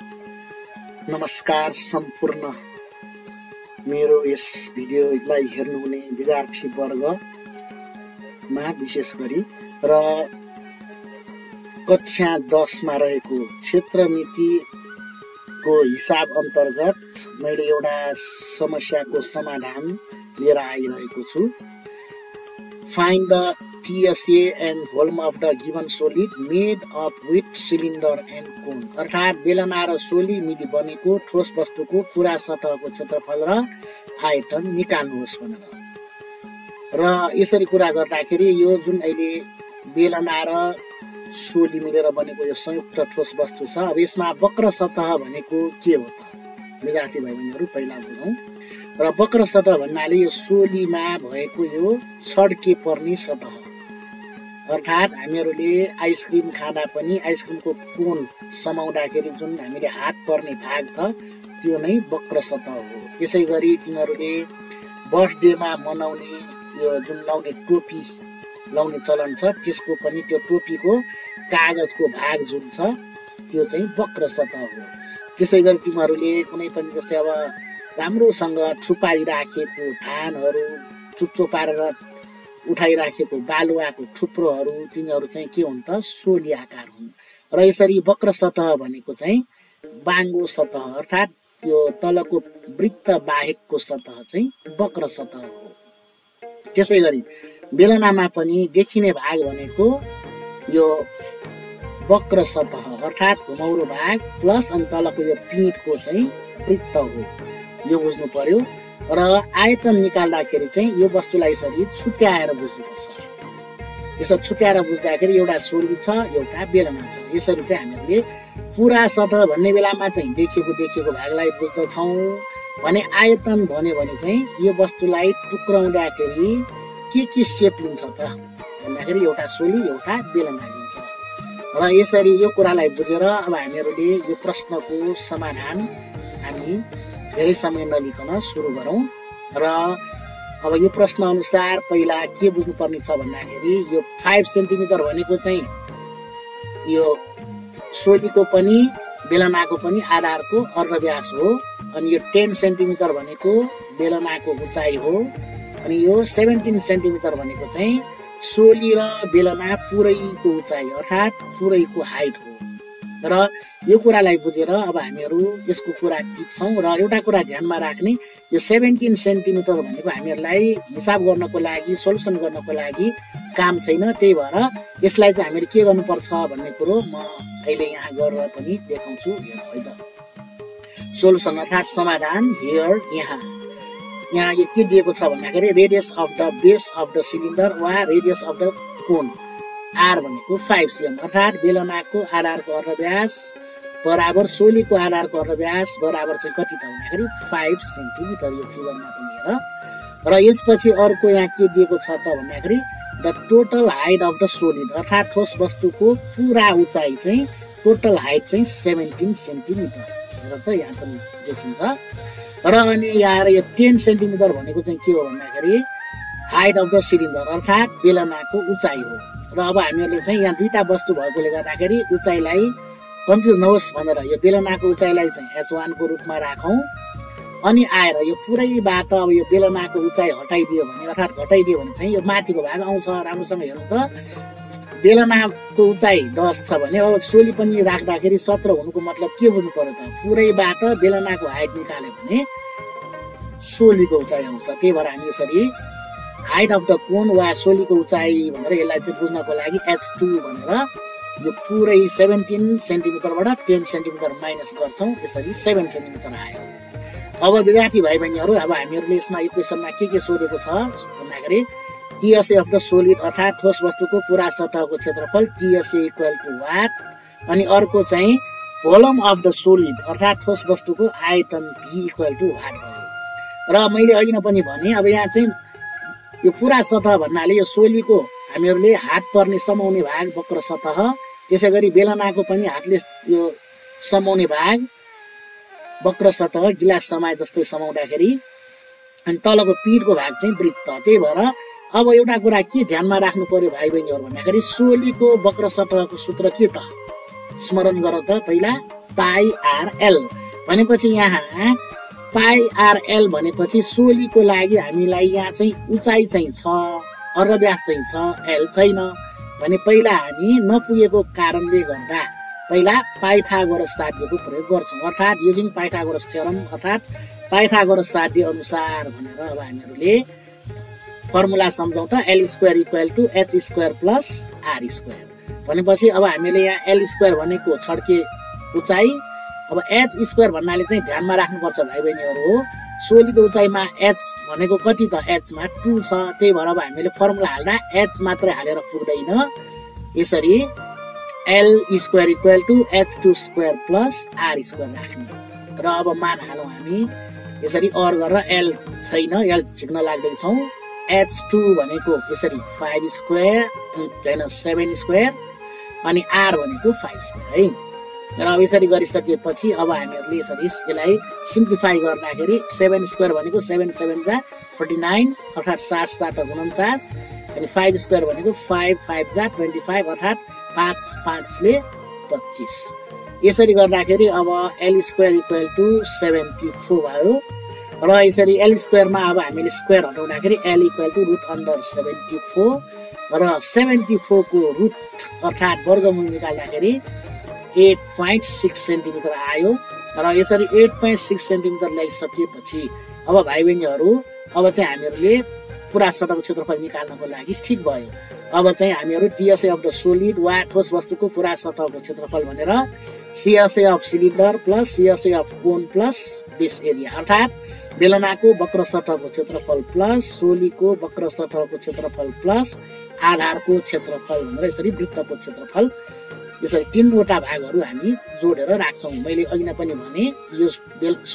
नमस्कार सम्पूर्ण मेरो यस भिडियोलाई हेर्नुहुने विद्यार्थी वर्गमा विशेष गरी र कक्षा 10 मा रहेको क्षेत्रमितिको हिसाब अन्तर्गत मैले एउटा समस्याको समाधान लिएर आइरहेको छु। Find the TSA and volume of the given solid made up with cylinder and cone। अर्थात बेलना र सोली मिली बनेको ठोस वस्तुको पूरा सतहको क्षेत्रफल र आयतन निकाल्नुहोस् भनेर। र यसरी कुरा गर्दाखेरि यो जुन अहिले बेलना र सोली मिलेर बनेको यो संयुक्त ठोस वस्तु छ, अब यसमा वक्र सतह भनेको के हो त विद्यार्थी भाइ बहिनीहरु पहिला बुझौं। र वक्र सतह भन्नाले यो सोलीमा भएको यो छड्के पर्ने सतह, अर्थात हामीहरूले आइसक्रिम खाँदा पनि आइसक्रिमको कोन समाउँदाखेरि जुन हामीले हात पर्ने भाग छ त्यो नै वक्र सतह हो। त्यसै गरी तिमीहरूले बर्थडेमा मनाउने यो जुन लाउने टोपी लाउने चलन छ त्यसको पनि त्यो टोपीको कागजको भाग जुन छ त्यो चाहिँ वक्र सतह हो। त्यसै गरी तिमीहरूले कुनै पनि जस्तै अब राम्रोसँग छुपाइराखेको धानहरू चुच्चो पारेर उठाइराखेको बालुवाको थुप्रोहरू तिनीहरू चाहिँ के हुन् त सोली आकार हुन्। र यसरी वक्र सतह भनेको चाहिँ बाङ्गो सतह अर्थात यो तलको वृत्त बाहेकको सतह चाहिँ वक्र सतह हो। त्यसै गरी बेलनामा पनि देखिने भाग भनेको यो वक्र सतह अर्थात घुमौरो भाग प्लस अनि तलको यो पीठको चाहिँ वृत्त हो, यो बुझ्नु पर्यो। र आयतन निकाल्दाखेरि चाहिँ यो वस्तुलाई यसरी छुट्याएर बुझ्नुपर्छ। यसरी छुट्याएर बुझ्दाखेरि एउटा सोली छ एउटा बेलना छ। यसरी चाहिँ हामीले पूरा सतह भन्ने बेलामा चाहिँ देखिएको भागलाई बुझ्दछौँ भने आयतन भन्यो भने चाहिँ यो वस्तुलाई टुक्राउँदाखेरि के सेप लिन्छ त भन्दाखेरि एउटा सोली एउटा बेलना लिन्छ। र यसरी यो कुरालाई बुझेर अब हामीहरूले यो प्रश्नको समाधान हामी धेरै समय नलिकन सुरु गरौँ। र अब यो प्रश्न अनुसार पहिला के बुझ्नुपर्ने छ भन्दाखेरि यो 5 सेन्टिमिटर भनेको चाहिँ यो सोलीको पनि बेलनाको पनि आधारको अर्धव्यास हो। अनि यो 10 सेन्टिमिटर भनेको बेलनाको उचाइ हो। अनि यो 17 सेन्टिमिटर भनेको चाहिँ सोली र बेलना पुरैको उचाइ अर्थात पुरैको हाइट हो। र यो कुरालाई बुझेर अब हामीहरू यसको कुरा टिप्छौँ। र एउटा कुरा ध्यानमा राख्ने, यो 17 सेन्टिमिटर भनेको हामीहरूलाई हिसाब गर्नको लागि सोलुसन गर्नको लागि काम छैन। त्यही भएर यसलाई चाहिँ हामीले के गर्नुपर्छ भन्ने कुरो म अहिले यहाँ गरेर पनि देखाउँछु। हेर्नु है त, सोलुसन अर्थात समाधान हियर यहाँ यो के दिएको छ भन्दाखेरि radius of the base of the cylinder वा radius of the cone R भनेको 5 cm अर्थात बेलनाको आधारको अर्धव्यास बराबर सोलीको आधारको अर्धव्यास बराबर चाहिँ कति त भन्दाखेरि 5 सेन्टिमिटर यो फिगरमा पनि हेर। र यसपछि अर्को यहाँ के दिएको छ त भन्दाखेरि the total height of the solid अर्थात ठोस वस्तुको पूरा उचाइ चाहिँ टोटल हाइट चाहिँ 17 सेन्टिमिटर हेर त यहाँ पनि देखिन्छ। र अनि यहाँ यो 10 सेन्टिमिटर भनेको चाहिँ के हो भन्दाखेरि हाइट अफ द सिलिन्डर अर्थात बेलनाको उचाइ हो। र अब हामीहरूले चाहिँ यहाँ दुईटा वस्तु भएकोले गर्दाखेरि उचाइलाई कन्फ्युज नहोस् भनेर यो बेलनाको उचाइलाई चाहिँ h1 को रूपमा राखौँ। अनि आएर यो पुरैबाट अब यो बेलनाको उचाइ हटाइदियो भने अर्थात घटाइदियो भने चाहिँ यो माथिको भाग आउँछ। राम्रोसँग हेर्नु त, बेलनाको उचाइ 10 छ भने अब सोली पनि राख्दाखेरि 17 हुनुको मतलब के बुझ्नु पर्यो त, पुरैबाट बेलनाको हाइट निकाल्यो भने सोलीको उचाइ आउँछ। त्यही भएर हामी यसरी हाइट अफ द कोन वा सोलीको उचाइ भनेर यसलाई चाहिँ बुझ्नको लागि h2 भनेर यो पुरै 17 सेन्टिमिटरबाट 10 सेन्टिमिटर माइनस गर्छौँ। यसरी 7 सेन्टिमिटर आयो। अब विद्यार्थी भाइ बहिनीहरू अब हामीहरूले यसमा इक्वेसनमा के सोधेको छ भन्दाखेरि TSA अफ द सोलिड अर्थात ठोस वस्तुको पूरा सतहको क्षेत्रफल TSA इक्वल टु वाट। अनि अर्को चाहिँ भोल्युम अफ द सोलिड अर्थात ठोस वस्तुको आयतन V इक्वल टु वाट भयो। र मैले अघि नै पनि भने अब यहाँ चाहिँ यो पूरा सतह भन्नाले यो सोलीको हामीहरूले हात पर्ने समाउने भाग वक्र सतह, त्यसै गरी बेलनाको पनि हातले यो समाउने भाग वक्र सतह गिलास समाए जस्तै समाउँदाखेरि, अनि तलको पीठको भाग चाहिँ वृत्त। त्यही भएर अब एउटा कुरा के ध्यानमा राख्नु पर्यो भाइ बहिनीहरु भन्दाखेरि सोलीको वक्र सतहको सूत्र के त स्मरण गर त पहिला पाई आर एल भनेपछि यहाँ पाई आर एल भनेपछि सोलीको लागि हामीलाई यहाँ चाहिँ उचाइ चाहिँ छ अर्धव्यास चाहिँ छ एल छैन भने पहिला हामी नपुगेको कारणले गर्दा पहिला पाइथागोरस साध्यको प्रयोग गर्छौँ अर्थात् युजिङ पाइथागोरस थ्योरम अर्थात् पाइथागोरस साध्य अनुसार भनेर अब हामीहरूले फर्मुला सम्झौँ त L square equal to H square plus R square भनेपछि अब हामीले यहाँ एल स्क्वायर भनेको छड्के उचाइ अब एच स्क्वायर भन्नाले चाहिँ ध्यानमा राख्नुपर्छ भाइ बहिनीहरू हो सोलीको उचाइमा एच भनेको कति त एचमा 2 छ त्यही भएर अब हामीले फर्मुला हाल्दा एच मात्रै हालेर पुग्दैन यसरी L square equal to H 2 square plus R square राख्ने र अब मान हालौँ हामी यसरी अर गरेर एल छैन एल झिक्न लाग्दैछौँ H2 भनेको यसरी 5 स्क्वायर हैन 7 स्क्वायर अनि R भनेको 5 स्क्वायर है र अब यसरी गरिसकेपछि अब हामीहरूले यसरी यसलाई सिम्प्लिफाई गर्दाखेरि 7 स्क्वायर भनेको 7 7 जा 49 अर्थात् 7 7 49 अनि 5 स्क्वायर भनेको 5 5 जा 25 अर्थात् 5 5 ले 25 यसरी गर्दाखेरि अब L स्क्वायर इक्वल टु 74 भयो र यसरी L स्क्वायर मा अब हामीले स्क्वायर हटाउँदाखेरि L equal to root under 74 र 74 को रुट अर्थात् वर्गमूल निकाल्दाखेरि 8.6 सेन्टिमिटर आयो र यसरी 8.6 सेन्टिमिटर ल्याइसकेपछि अब भाइ बहिनीहरू अब चाहिँ हामीहरूले पुरा सतहको क्षेत्रफल निकाल्नको लागि ठीक भयो अब चाहिँ हामीहरू टीएसए अफ द सोलिड वा ठोस वस्तुको पुरा सतहको क्षेत्रफल भनेर CSA of cylinder plus CSA of cone plus base area अर्थात् बेलनाको वक्र सतहको क्षेत्रफल प्लस सोलीको वक्र सतहको क्षेत्रफल प्लस आधारको क्षेत्रफल भनेर यसरी वृत्तको क्षेत्रफल यसरी तीनवटा भागहरू हामी जोडेर राख्छौं मैले अघि नै पनि भने यो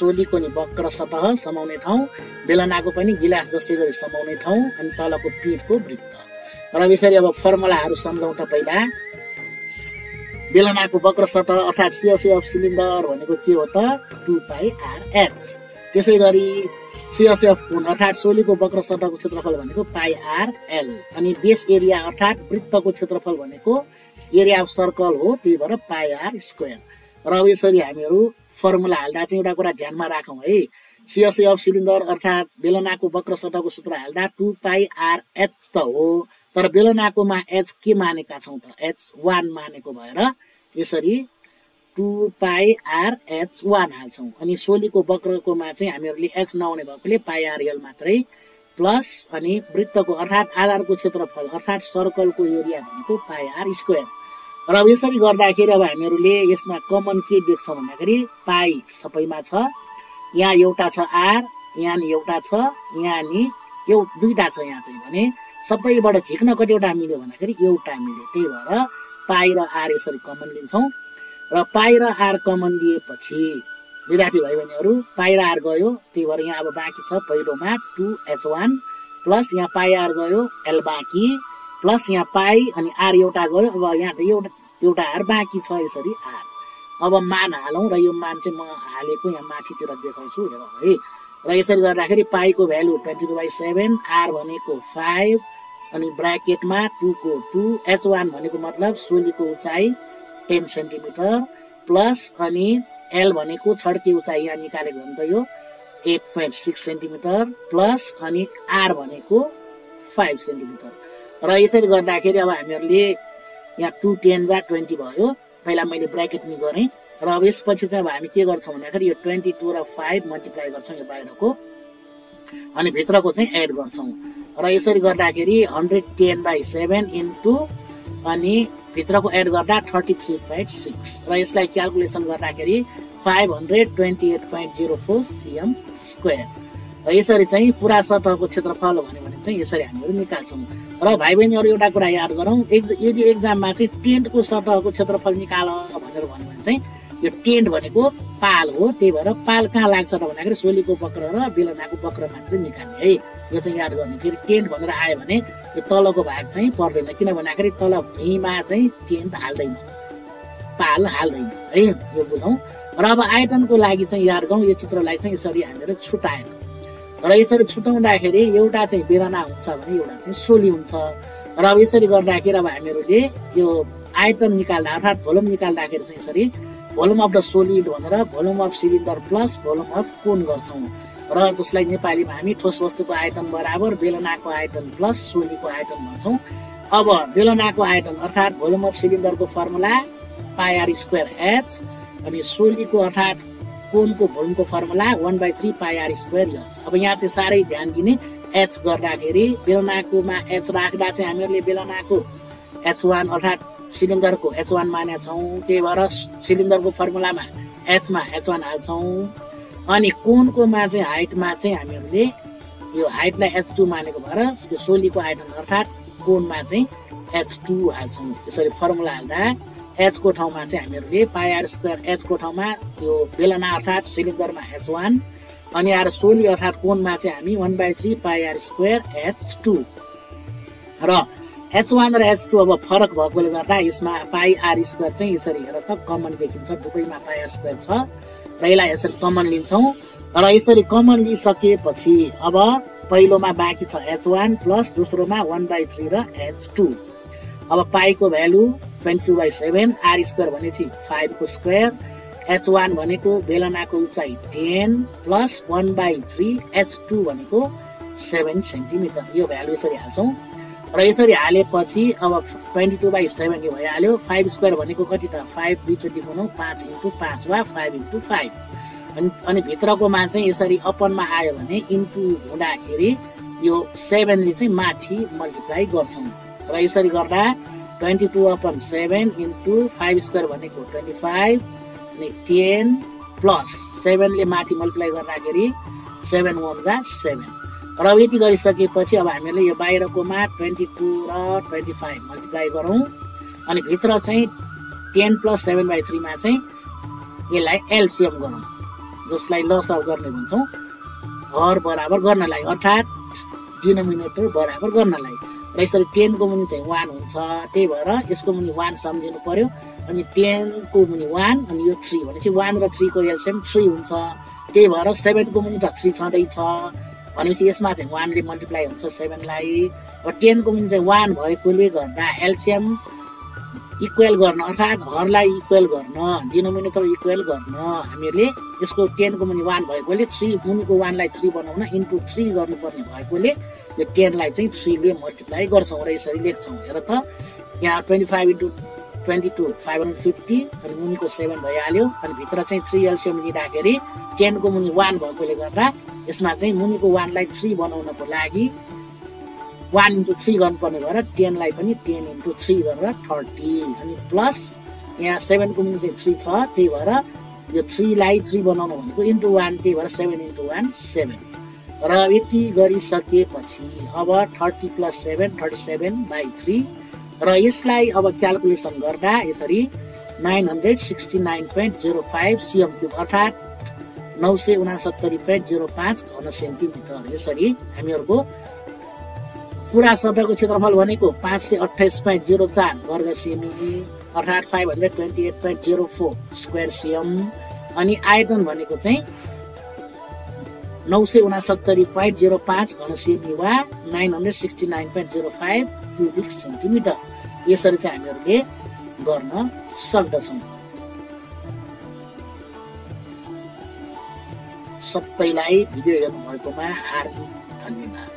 सोलीको नि वक्र सतह समाउने ठाउँ बेलनाको पनि गिलास जस्तै गरी समाउने ठाउँ अनि तलको पीठको वृत्त र यसरी अब फर्मुलाहरू सम्झौँ त पहिला बेलनाको वक्र सतह अर्थात् सीएसए अफ सिलिन्डर भनेको के हो त 2πrh त्यसैगरी सीएसए अफ कोन अर्थात् सोलीको वक्र सतहको क्षेत्रफल भनेको πrl अनि बेस एरिया अर्थात् वृत्तको क्षेत्रफल भनेको एरिया अफ सर्कल हो त्यही भएर πr स्क्वायर र अब यसरी हामीहरू फर्मुला हाल्दा चाहिँ एउटा कुरा ध्यानमा राखौं है सीएसए अफ सिलिन्डर अर्थात् बेलनाको वक्र सतहको सूत्र हाल्दा 2πrh त हो तर बेलनाकोमा h के मानेका छौं त h1 मानेको भएर यसरी 2πrh1 हाल्छौं अनि सोलीको वक्रकोमा चाहिँ हामीहरूले h नआउने भएकोले πrl मात्रै प्लस अनि वृत्तको अर्थात् आधारको क्षेत्रफल अर्थात् सर्कलको एरिया भनेको πr स्क्वायर र यसरी गर्दाखेरि अब हामीहरूले यसमा कमन के देख्छौं भन्दाखेरि पाइ सबैमा छ यहाँ एउटा छ r यहाँ नि एउटा छ यहाँ नि दुईटा छ यहाँ चाहिँ भने सबैबाट झिक्न कतिवटा मिल्यो भन्दाखेरि एउटा मिल्यो त्यही भएर पाइ र r यसरी कमन लिन्छौं र पाइ र r कमन लिएपछि विद्यार्थी भाइ बहिनीहरू पाइ र r गयो त्यही भएर यहाँ अब बाँकी छ पहिलोमा 2h1 प्लस यहाँ पाइ r गयो l बाँकी प्लस यहाँ पाइ अनि r एउटा गयो अब यहाँ त एउटा r बाँकी छ यसरी r अब मान हालौं र यो मान चाहिँ म हालेको यहाँ माथितिर देखाउँछु हेरौँ है र यसरी गर्दाखेरि पाइको भ्यालु 22/7 r भनेको 5 अनि ब्र्याकेटमा 2 को 2 h1 भनेको मतलब सोलीको उचाइ 10 सेन्टिमिटर प्लस अनि L भनेको छड्के उचाइ यहाँ निकालेको हो नि त यो 8.6 सेन्टिमिटर प्लस अनि R भनेको 5 सेन्टिमिटर र यसरी गर्दाखेरि अब हामीहरूले यहाँ 2 10 जा 20 भयो पहिला मैले ब्र्याकेट नि गरेँ र अब यसपछि चाहिँ अब हामी के गर्छौं भन्दाखेरि यो 22 र 5 मल्टिप्लाई गर्छौं यो बाहिरको अनि भित्रको चाहिँ एड गर्छौं र यसरी गर्दाखेरि 110/7 इन्टु अनि भित्रको एड गर्दा 33.6 र यसलाई क्याल्कुलेसन गर्दाखेरि 528.04 cm स्क्वायर र यसरी चाहिँ पुरा सतहको क्षेत्रफल भन्यो भने चाहिँ यसरी हामीहरू निकाल्छौं र भाइ बहिनीहरू एउटा कुरा याद गरौँ यदि एक्जाममा चाहिँ टेन्टको सतहको क्षेत्रफल निकाल भनेर भन्यो भने चाहिँ यो टेन्ट भनेको पाल हो त्यही भएर पाल कहाँ लाग्छ त भन्दाखेरि सोलीको वक्र र बेलनाको वक्र मात्रै निकाल्ने है यो चाहिँ याद गर्ने फेरि टेन्ट भनेर आयो भने यो तलको भाग चाहिँ पर्दैन किन भन्दाखेरि तल भीमा चाहिँ टेन्ट हाल्दैन पाल हाल्दैन है यो बुझौं र अब आयतनको लागि चाहिँ याद गरौँ यो चित्रलाई चाहिँ यसरी हामीहरू छुटाएर र यसरी छुटाउँदाखेरि एउटा चाहिँ बेलना हुन्छ भने एउटा चाहिँ सोली हुन्छ र अब यसरी गर्दाखेरि अब हामीहरूले यो आयतन निकाल्दा अर्थात् भोल्युम निकाल्दाखेरि चाहिँ यसरी भोल्युम अफ द सोलिड भनेर volume of cylinder plus volume of cone गर्छौँ र जसलाई नेपालीमा हामी ठोस वस्तुको आयतन बराबर बेलनाको आयतन प्लस सोलीको आयतन भन्छौँ। अब बेलनाको आयतन अर्थात् भोल्युम अफ सिलिन्डरको फर्मुला πr² h अनि सोलीको अर्थात् कोनको भोल्युमको फर्मुला 1/3 πr² h। अब यहाँ चाहिँ साह्रै ध्यान दिने h गर्दाखेरि बेलनाकोमा h राख्दा चाहिँ हामीहरूले बेलनाको h1 अर्थात् सिलिन्डरको h1 मानेका छौँ, त्यही भएर सिलिन्डरको फर्मुलामा h मा h1 हाल्छौँ। अनि कोनकोमा चाहिँ हाइटमा चाहिँ हामीहरूले यो हाइटलाई h2 मानेको भएर यो सोलीको आयतन अर्थात् कोनमा चाहिँ h2 हाल्छौँ। यसरी फर्मुला हाल्दा h को ठाउँमा चाहिँ हामीहरूले πr² h को ठाउँमा यो बेलना अर्थात् सिलिन्डरमा h1 अनि आएर सोली अर्थात् कोनमा चाहिँ हामी 1/3 πr² h2 र h1 र h2 अब फरक भएकोले गर्दा यसमा πr² चाहिँ यसरी हेर त कमन देखिन्छ, दुवैमा πr² छ र यसलाई यसरी कमन लिन्छौँ र यसरी कमन लिइसकेपछि अब पहिलोमा बाँकी छ h1 प्लस दोस्रोमा 1/3 र h2। अब पाईको भ्यालु 22/7 r² भनेपछि 5 को स्क्वायर h1 भनेको बेलनाको उचाइ 10 प्लस 1/3 h2 भनेको 7 सेन्टिमिटर यो भ्यालु यसरी हाल्छौँ र यसरी हालेपछि अब 22/7 यो भइहाल्यो। 5² भनेको कति त 5 2 बनाउँ 5 × 5 वा 5 × 5 अनि भित्रकोमा चाहिँ यसरी अपनमा आयो भने इन्टु हुँदाखेरि यो 7 ले चाहिँ माथि मल्टिप्लाई गर्छौँ र यसरी गर्दा 22/7 × 5² भनेको 25 अनि 10 प्लस 7 ले माथि मल्टिप्लाई गर्दाखेरि 7 1 जा 7 र यति गरिसकेपछि अब हामीले यो बाहिरकोमा 22 र 25 मल्टिप्लाई गरौँ अनि भित्र चाहिँ 10 प्लस 7/3 मा चाहिँ यसलाई एलसिएम गरौँ जसलाई लसअप गर्ने भन्छौँ हर बराबर गर्नलाई अर्थात् डिनोमिनेटर बराबर गर्नलाई र यसरी 10 को मुनि चाहिँ 1 हुन्छ, त्यही भएर यसको मुनि 1 सम्झिनु पर्यो अनि 10 को मुनि 1 अनि यो 3 भनेपछि 1 र 3 को एलसिएम 3 हुन्छ, त्यही भएर 7 को मुनि त 3 छँदैछ भनेपछि यसमा चाहिँ 1 ले मल्टिप्लाई हुन्छ 7 लाई र 10 को मुनि चाहिँ 1 भएकोले गर्दा एलसिएम इक्वल गर्न अर्थात् हरलाई इक्वल गर्न डिनोमिनेटर इक्वल गर्न हामीले यसको 10 को मुनि 1 भएकोले 3 मुनिको 1 लाई 3 बनाउन इन्टु 3 गर्नुपर्ने भएकोले यो 10 लाई चाहिँ 3 ले मल्टिप्लाई गर्छौँ र यसरी लेख्छौँ। हेर त यहाँ 25 × 22 550 अनि मुनिको 7 भइहाल्यो अनि भित्र चाहिँ 3 एलसिएम लिँदाखेरि 10 को मुनि 1 भएकोले गर्दा यसमा चाहिँ मुनिको 1 लाई 3 बनाउनको लागि 1 × 3 गर्नुपर्ने भएर 10 लाई पनि 10 × 3 गरेर 30 अनि प्लस यहाँ 7 को मुनि चाहिँ 3 छ, त्यही भएर यो 3 लाई 3 बनाउनु भनेको इन्टु 1 त्यही भएर 7 × 1 7 र यति गरिसकेपछि अब 30 प्लस 7 37/3 र यसलाई अब क्याल्कुलेसन गर्दा यसरी 969.05 cm³ अर्थात् 969.05 घन सेन्टिमिटर यसरी हामीहरूको पुरा शब्दको क्षेत्रफल भनेको 528.04 वर्ग सेमी अर्थात् 528.04 स्क्वायर सिएम अनि आयतन भनेको चाहिँ 969.05 घन सेमी वा 969.05 क्युबिक सेन्टिमिटर यसरी चाहिँ हामीहरूले गर्न सक्दछौँ। सबैलाई भिडियो हेर्नु भएकोमा हार्दिक धन्यवाद।